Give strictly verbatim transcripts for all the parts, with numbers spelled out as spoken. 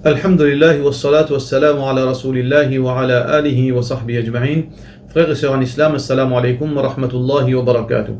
Alhamdulillah, wassalatu wassalamu ala rasulillahi wa ala alihi wa sahbihi ajma'in. Frères et sœurs en islam, assalamu alaikum wa rahmatullahi wa barakatuh.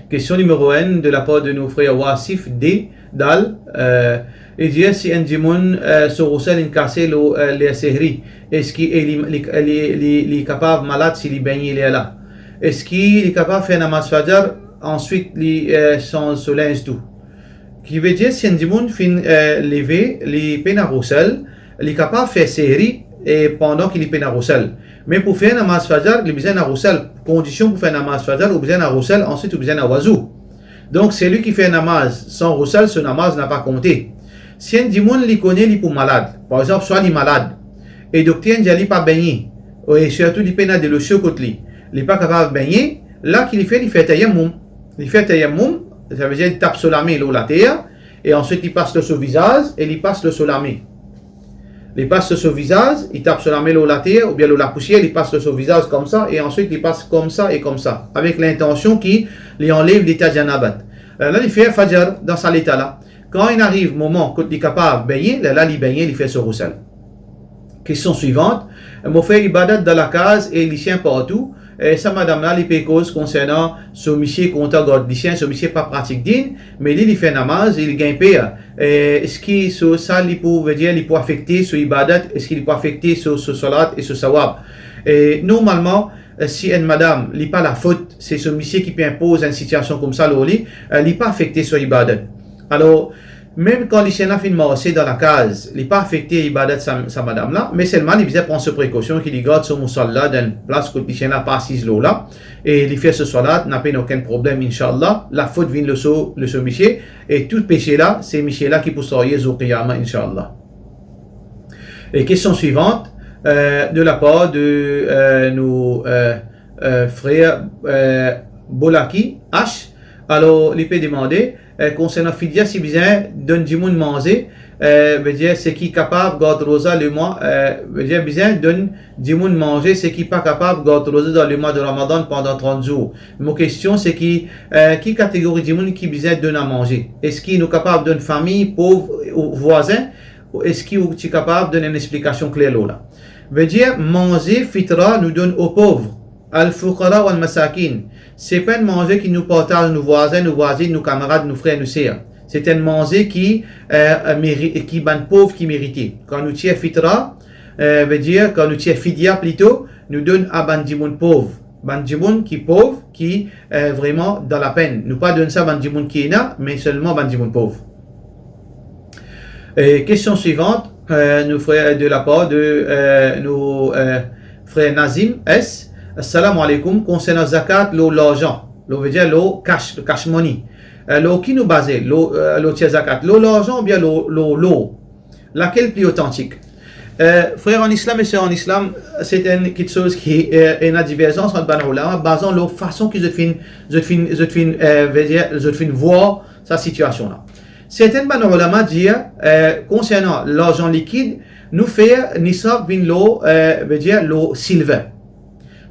Question numéro un de la part de nos frères Wasif D Dal. Euh, li dir, si enn dimoun, euh, so rousel inn kase lor, euh, ler sehri, eski e li, li, li, li, li kapav malad si li begne ler la? Eski li kapav fer namaz fajar, answit li, euh, sanz so linz tou? Ki vedir, si enn dimoun finn, eh, leve, li pena rousel, li kapav fer sehri, e pandan ki li pena rousel. Me pou fer namaz fajar, li bizin ena rousel. Kondision pou fer namaz fajar, ou bizin ena rousel, answit ou bizin ena wazou. Donk, selwi ki fer namaz san rousel, so namaz napa konte. Si enn dimoun li kone li pou malad, par exanp, swa li malad, e dokter inn dir li pa begne, e sirtou li pena delo so kot li, li pa kapav begne, la ki li fer, li fer tayammoum. Li fer tayammoum, savedir li tap so lame lor later, e answit li pas lor so vizaz e li pas lor so lame. Li pas lor so vizaz, li tap so lame lor later oubien lor lapousier, li pas lor so vizaz koumsa, e answit li pas koumsa e koumsa, avek lintansion ki li anlev leta janabat. Lerla li fer fajar dan sa leta la. Kan inn ariv moman kot li kapav begne, lerla li begne, li fer so rousel. Kestion swivant, mo fer ibadat dan lakaz e lisien partou, e sa madam la, li pe koz konsernan so misie kontan gard lisien, so misie pa pratik din, me li, li fer namaz, li gagn per. E eski so, sa li pou, vedir, li pou afekte so ibadat, eski li pou afekte so, so salat e so sawab? E normalman, e si enn madam, li pa lafot, se so misie ki pe inpoz enn sitiasion koumsa lor li, e li pa afekte so ibadat. Alor, mem kan lisien la finn marse dan lakaz, li pa afekte ibadat sa, sa madam la, me selman li bizin pran so prekosion ki li gard so mousala dan enn plas kot lisien la pa asiz lor la, e li fer so salat, napa okenn problem, inshallah, lafot vinn lor so, lor so misie, e tou pese la, se misie la ki pou sarye zour qiyama, inshallah. E kestion swivant, euh, de la par de, euh, nou, euh, euh, frer, euh, Bolaki H. Alor, li pe demande, euh, konsernan fidya, si bizin donn dimoun manze, euh, vedir seki kapav gard roza lemwa, euh, vedir bizin donn dimoun manze, seki pa kapav gard roza dan lemwa de Ramadan pandan trant zour. Mo kestion seki, euh, ki kategori dimoun ki bizin donn a manze? Eski nou kapav donn fami, pov ou vwazin? Ou eski ou ti kapav donn enn explikasion kler lor la? Vedir, manze fitra nou donn o pov, al-fuqara wal-masakin. Se pa enn manze ki nou partaz nou vwazin, nou vwazinn, nou kamarad, nou frer, nou ser. Se enn manze ki, eh, meri-, ki bann pov ki merite. Kan nou tir fitra, eh, vedir, kan nou tir fidya plito, nou donn a bann dimoun pov. Bann dimoun ki pov, ki, eh, vreman dan lapenn. Nou pa donn sa bann dimoun ki ena, me selman bann dimoun pov. E kestion swivant, eh, nou frer, de la par de, eh, nou, eh, frer Nazim S. Assalamu alaikum. Konsernan zakat lor larzan, lor, vedir lor cash, lor cash money. Eh, lor ki nou baze, lor, eh, lor tir zakat, lor larzan oubien lor, lor, lor? Lakel pli otantik? Eh, frer an islam e ser an islam, se enn kiksoz ki, eh, ena diverzans ant bann oulama, bazan lor fason ki zot finn, zot finn, zot finn, eh, vedir, zot finn vwar sa sitiasion la. Serten bann oulama dir, eh, konsernan larzan likid, nou fer nisab vinn lor, eh, vedir lor silver.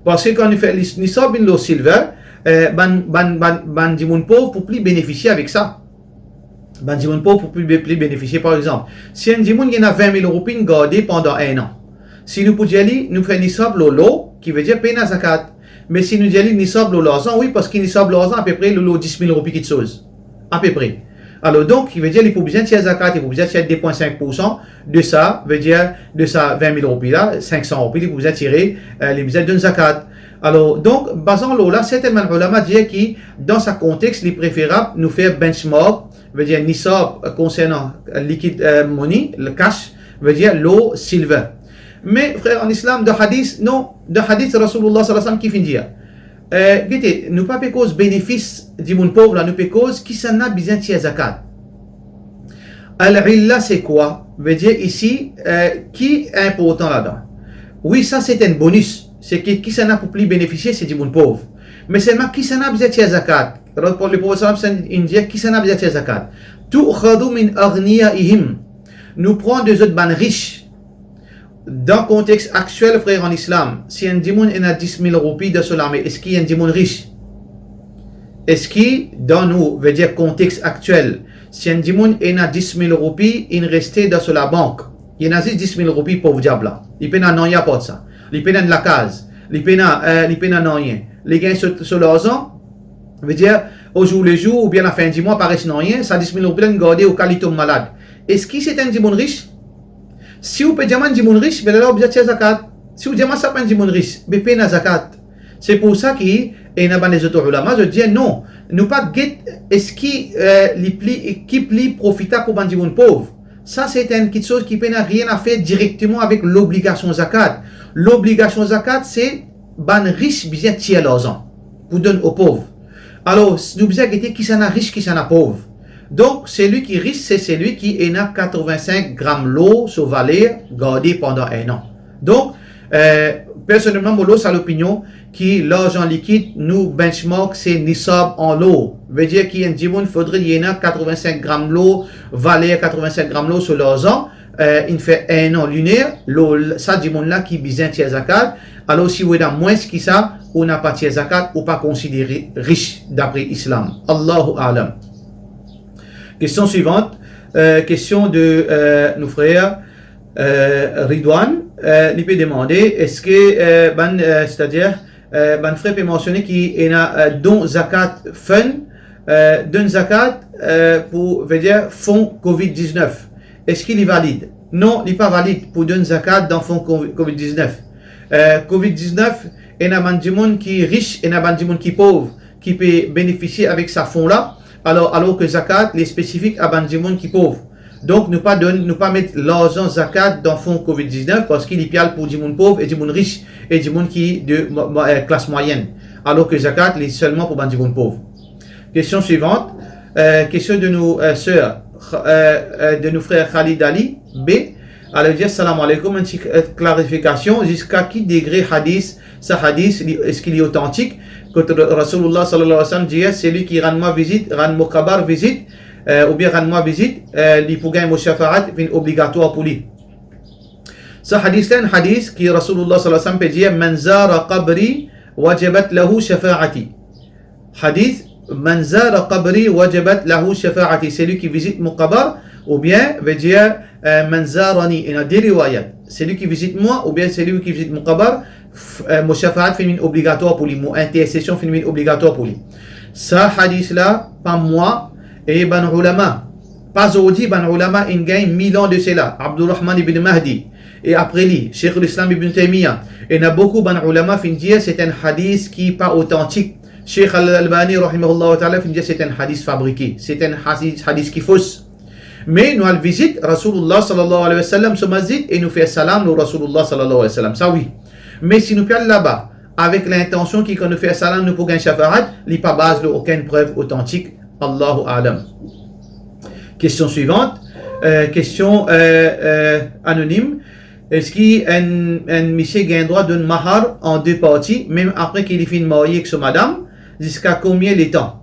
Parski kan nou fer lis-, nisab vinn lor silver, eh, bann, bann, bann, bann dimoun pov pou pli benefisie avek sa. Bann dimoun pov pou pli be-, pli benefisie. Par exanp, si enn dimoun ena vin mil roupi inn garde pandan enn an, si nou pou dir li, nou fer nisab lor lor, ki vedir pena zakat. Me si nou dir li nisab lor larzan, wi, parski nisab larzan apepre lor, lor dis mil roupi kiksoz. Apepre. Alor donk, ki vedir li pou bizin tir zakat, li pou bizin tir de pwin sink poursan de sa, vedir de sa vin mil roupi la, sink san roupi, li pou bizin tire, eh, li bizin donn zakat. Alor donk, bazan lor la, serten bann oulama dir ki dan sa kontex, li preferab nou fer benchmark, vedir nisab, eh, konsernan, eh, likid, eh, money, le cash, vedir lor silver. Me frer an islam, dan hadis, non, dan hadis Rasoulillah sallallahu alayhi wa sallam ki finn dir, eh, gete, nou pa pe koz benefis dimoun pov la, nou pe koz kisannla bizin tir zakat. Al-illa se kwa? Vedir isi, eh, ki inportan ladan? Wi, sa se enn bonis, seki kisannla pou pli benefisie, se dimoun pov. Me selman kisannla bizin tir zakat? Alor, Leprofet sallallahu alayhi wa sallam inn dir, kisannla bizin tir zakat? Tu'khadhu min aghniyaihim. Nou pran de zot bann ris. Dan kontex aktiel, frer an islam, si enn dimoun ena dis mil roupi dan so lame, eski enn dimoun ris? Eski dan nou, vedir kontex aktiel, si enn dimoun ena dis mil roupi inn reste dan so labank, Li ena zis dis mil roupi, pov diab la. Li pena nanye apar sa. Li pena enn lakaz. Li pena, eh, li pena nanye. Li gagn so, so larzan, vedir, ozour lezour oubien lafin dimwa, pa res nanye, sa dis mil roupi la inn garde oka li tom malad. Eski se enn dimoun ris? Si ou pe dir mwa enn dimoun ris, be lerla ou bizin tir zakat. Si ou dir mwa sa pa enn dimoun ris, be pena zakat. Se pou sa ki ena bann lezot oulama, zot dir non, nou pa get eski, eh, li pli, ki pli profitab pou bann dimoun pov. Sa se enn kiksoz ki pena rien a fer direkteman avek lobligasion zakat. Lobligasion zakat, se bann ris bizin tir larzan pou donn o pov. Alor, nou bizin gete kisannla ris, kisannla pov. Donk, selwi ki ris, se selwi ki ena katreven-sink gram lor so valer garde pandan enn an. Donk, eh, personelman, mo lor sa lopinion ki larzan likid, nou benchmark se nisab an lor. Vedir ki enn dimoun fodre li ena katreven-sink gram lor, valer katreven-sink gram lor so larzan, eh, inn fer enn an liner, lor sa dimoun la ki bizin tir zakat. Alor, si ou ena mwins ki sa, ou napa tir zakat, ou pa konsidere ris dapre Islam. Allahu a'lam. Kestion swivant, eh, kestion de, eh, nou frer, eh, Ridwan, eh, li pe demande, eski, eh, bann, eh, setadir, eh, bann frer pe mansione ki ena, eh, don zakat fon, eh, donn zakat, eh, pou, vedir, fon covid diznef. Eski li valid? Non, li pa valid pou donn zakat dan fon covid diznef. Eh, covid diznef, ena bann dimoun ki ris, ena bann dimoun ki pov, ki pe benefisie avek sa fon la. Alor, alor ki zakat, li spesifik a bann dimoun ki pov. Donk, nou pa donn, nou pa met larzan zakat dan fon covid diznef, parski li pe al pou dimoun pov e dimoun ris, e dimoun ki de mo-, mo-, eh, klas mwayenn. Alor ki zakat, li selman pou bann dimoun pov. Kestion swivant, eh, kestion de nou, eh, ser, eh, eh, de nou frer Khalid Ali B. Alor, dir, salam aleykoum, enn ti, eh, klarifikasion, ziska ki degre hadis, sa hadis, li, eski li otantik? Kot Rasoulullah sallallahu alayhi wa sallam dir, selwi ki rann mwa vizit, rann mo kabar vizit, eh, oubien rann mwa vizit, eh, li pou gagn mo shafaat, vinn obligatwar pou li. Sa hadis la, enn hadis ki Rasoulullah sallallahu alayhi wa sallam pe dir, "Man zara qabri, wajabat lahu shafaati." Hadis, "Man zara qabri, wajabat lahu shafaati." Selwi ki vizit mo kabar, oubien, vedir, eh, "Man zarani", ena de riwayat. Selwi ki vizit mwa, oubien selwi ki vizit mo kabar, f-, eh, mo shafaat finn vinn obligatwar pou li, mo intersesion finn vinn obligatwar pou li. Sa hadis la, pa mwa, e bann oulama. Pa zordi, bann oulama inn gagn mil an de sela. Abdurrahman ibn Mahdi, e apre li, Sheikh al-Islam Ibn Taymiyyah. Ena boukou bann oulama finn dir se enn hadis ki pa otantik. Sheikh Al-Albani, rahimahullah taala, finn dir se enn hadis fabrike, se enn hadis, hadis ki fos. Me nou al vizit Rasoulullah sallallahu alayhi wa sallam so masjid e nou fer salam lor Rasoulullah sallallahu alayhi wa sallam. Sa wi. Me si nou pe al laba avek lintansion ki kan nou fer salam nou pou gagn shafaat, li pa baz lor okenn prev otantik. Allahu a'lam. Kestion swivant, eh, kestion, eh, eh, anonim. Eski enn, enn misie gagn drwa donn mahar an de parti, mem apre ki li finn marye ek so madam, ziska konbien letan?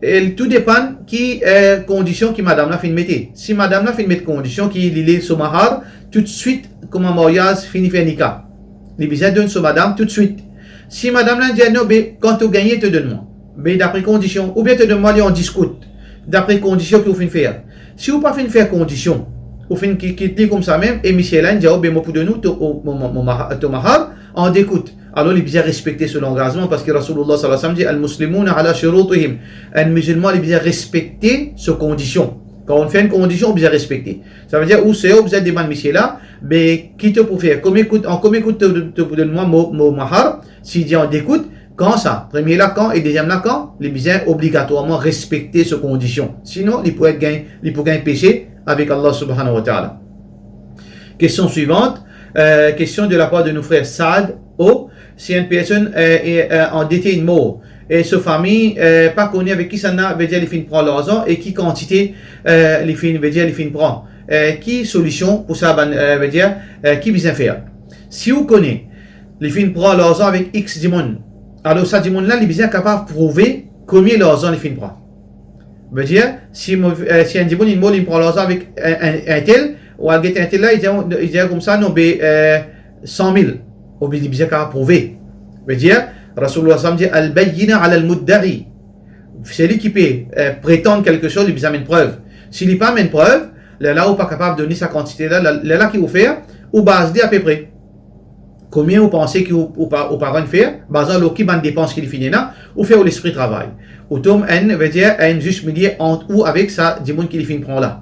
E tou depann ki, eh, kondision ki madam la finn mete. Si madam la finn met kondision ki li le so mahar, toutswit kouma maryaz fini fer nika, li bizin donn so madam toutswit. Si madam la dir, "Non, be, kan to gagne, to donn mwa." Be dapre kondision, oubien to donn mwa li an diskout, dapre kondision ki ou finn fer. Si ou pa finn fer kondision, ou finn ki-, kit li koumsa mem, e misie la inn dir, "O, be, mo pou donn ou to, o, mo, mo, mo maha-, to mahar an de kout." Alor, li bizin respekte so langazman, parski Rasoulullah sallallahu alayhi wa sallam dir, "Al-muslimuna ala shurutihim." Enn mizilman, li bizin respekte so kondision. Kan ou fer enn kondision, ou bizin respekte. Savedir, ou ser, ou bizin demann misie la, be, ki to pou fer? Konbien kout, an konbien kout to, to pou donn mwa mo, mo mahar? Si li dir an de kout, kan sa? Premie la kan e deziem la kan? Li bizin obligatwarman respekte so kondision. Sinon, li pou gagn, li pou gagn pese avek Allah subhanahu wa ta'ala. Kestion swivant, eh, kestion de lapar de nou frer Saad O. Si enn personn, eh, e, eh, andete inn mor, e so fami, eh, pa kone avek kisannla, vedir, li finn pran larzan e ki kantite, eh, li finn, vedir, li finn pran, eh, ki solision pou sa bann, eh, vedir, eh, ki bizin fer? Si ou kone li finn pran larzan avek X dimoun, alor sa dimoun la, li bizin kapav prouve konbien larzan li finn pran. Vedir, si mo, eh, si enn dimoun inn mor, li pran larzan avek enn, enn, enn tel, ou al get enn tel la, li dir, li dir koumsa, "Non, be, eh, san mil." Oubien li bizin kapav prouve. Vedir, Rasoulullah sallam dir, "Al-bayyina ala al-mudda'i." Selwi ki pe, eh, pretann kelke soz, li bizin amenn prev. Si li pa amenn prev, Lerla ou pa kapav donn li sa kantite la, lerla ki ou fer, ou baz li apepre. Konbien ou panse ki ou, ou pa, ou pa rann fer, bazan lor ki bann depans ki li finn ena, ou fer ou lespri travay. Ou tom enn, vedir enn zis milie ant ou avek sa dimoun ki li finn pran la.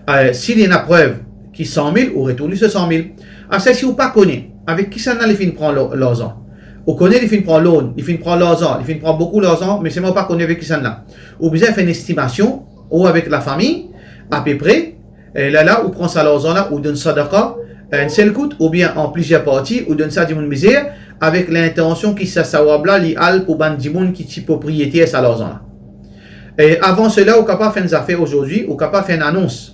Eh, si li ena prev ki san mil, ou retourn li so san mil. Ase si ou pa kone avek kisannla li finn pran lo-, larzan. Ou kone li finn pran loan, li finn pran larzan, li finn pran boukou larzan, me selman ou pa kone avek kisannla. Ou bizin fer enn estimasion, ou avek lafami, apepre, e lerla ou pran sa larzan la, ou donn sadaka, enn sel kout, oubien an plizier parti, ou donn sa dimoun mizer, avek lintansion ki sa sawab la, li al pou bann dimoun ki ti propriyeter sa larzan la. E avan sela, ou kapav fer enn zafer azordi, ou kapav fer enn anons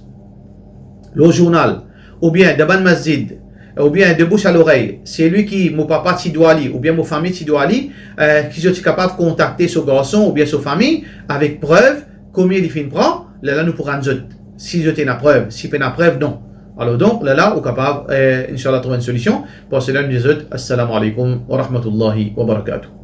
lor zournal, oubien dan bann masjid, oubien de bouche à l'oreille, selwi ki mo papa ti dwa li, oubien mo fami ti dwa li, eh, ki zot ti kapav kontakte so garson oubien so fami avek prev konbien li finn pran, lerla nou pou rann zot, si zot ena prev, si pena prev, non. Alor donk, lerla ou kapav, eh, inshallah, trouv enn solision. Par sela, nou dir zot, assalamu alaikum wa rahmatullahi wa barakatuh.